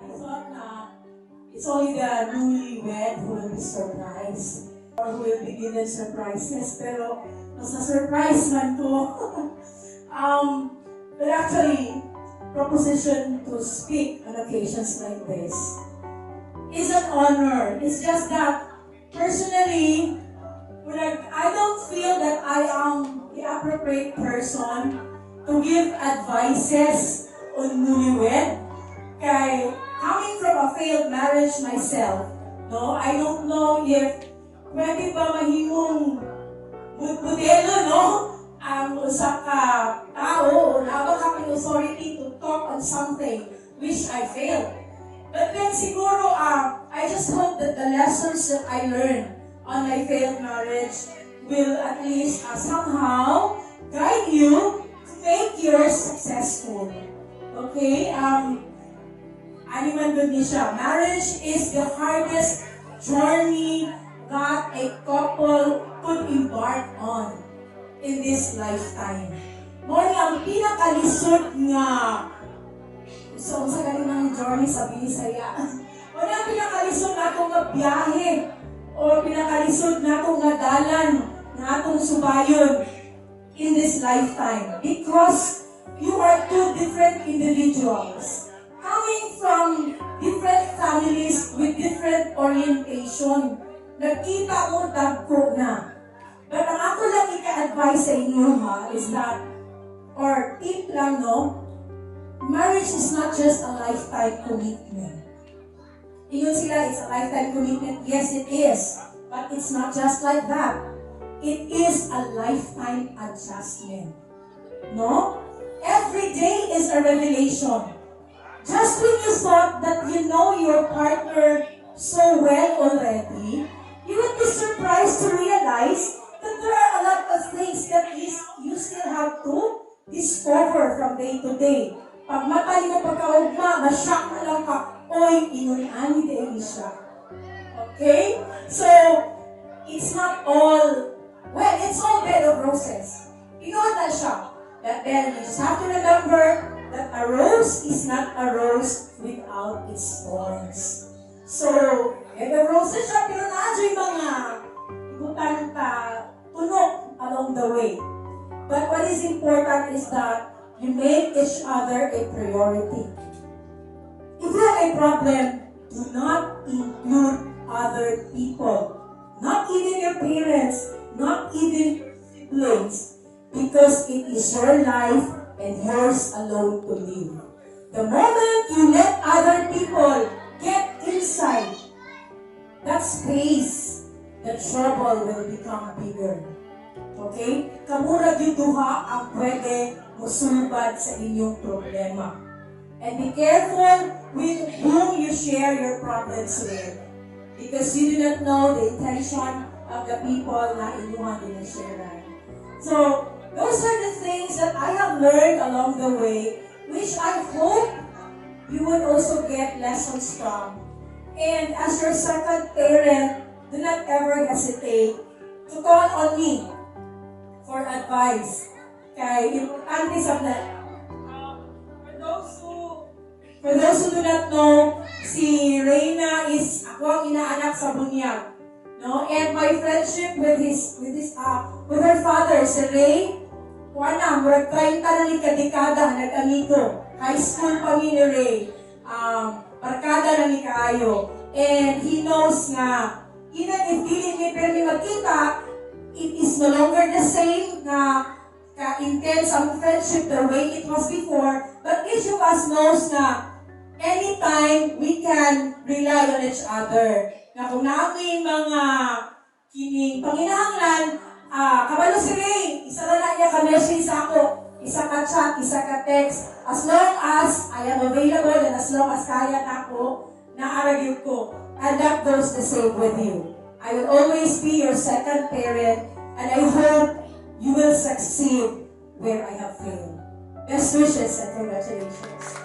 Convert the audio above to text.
I thought na it's only the newlywed who will be surprised or who will be given surprises. Pero mas na-surprise man ko. But actually, proposition to speak on occasions like this is an honor. It's just that, personally, I don't feel that I am the appropriate person to give advices on newlywed. Kay, coming from a failed marriage myself, no, I don't know if pwede ba mahimong modelo, no? Ang usa ka tao o naa ba ka authority to talk on something which I failed. But then siguro, I just hope that the lessons that I learned on my failed marriage will at least somehow guide you to make yours successful. Okay? Ano man gud ni siya, marriage is the hardest journey that a couple could embark on in this lifetime. Mao ni ang pinakalisod nga, so sa galing ng journey sa Binisaya. Mao ni ang pinakalisod nato nga biyahe o pinakalisod nato nga dalan nga atong subayon in this lifetime because you are two different individuals coming from different families with different orientation. Nagkita mo, dagko na. But ang ako lang ika-advise sa inyo ha, is that, or tip lang, no, marriage is not just a lifetime commitment. Ingon sila, it's a lifetime commitment. Yes, it is. But it's not just like that. It is a lifetime adjustment. No? Every day is a revelation. Just when you thought that you know your partner so well already, you would be surprised to realize that there are a lot of things that you still have to discover from day to day. Pag matay mo pagkaugma, ma-shock na lang ka, "Oy, ingon ani diay siya." Okay? So, it's not all, well, it's all bed of roses. Ingon na siya. But then, you just have to remember that a rose is not a rose without its thorns. So, bed of roses siya, pero naa yung mga ibutang ka tunok along the way. But what is important is that you make each other a priority. If you have a problem, do not include other people. Not even your parents, not even siblings, because it is your life and yours alone to live. The moment you let other people get inside that space, the trouble will become bigger. Okay? Kamo ra gyud duha ang pwede musulbad sa inyong problema. And be careful with whom you share your problems with. Because you do not know the intention of the people na inyong ginashare. So, those are the things that I have learned along the way, which I hope you would also get lessons from. And as your second parent, do not ever hesitate to call on me for advice. Kay importante sa na for those who do not know, si Reyna is ako ang inaanak sa bunyag. No? And my friendship with her father, si Ray, kuan na, murag 30 na ni kadekada nag-amigo. High school pa mi ni Ray. Barkada na ni kaayo. And he knows nga, even if dili mi pero mi magkita, it is no longer the same nga ka-intense ang friendship the way it was before. But each of us knows na anytime we can rely on each other. Na kung naa mi mga kining panginahanglan, kabalo si Ray, isa na na niya ka-message sa ako, isa ka chat, isa ka text. As long as I am available and as long as kaya nako, naa ra gyud ko. And that goes the same with you. I will always be your second parent and I hope you will succeed where I have failed. Best wishes and congratulations.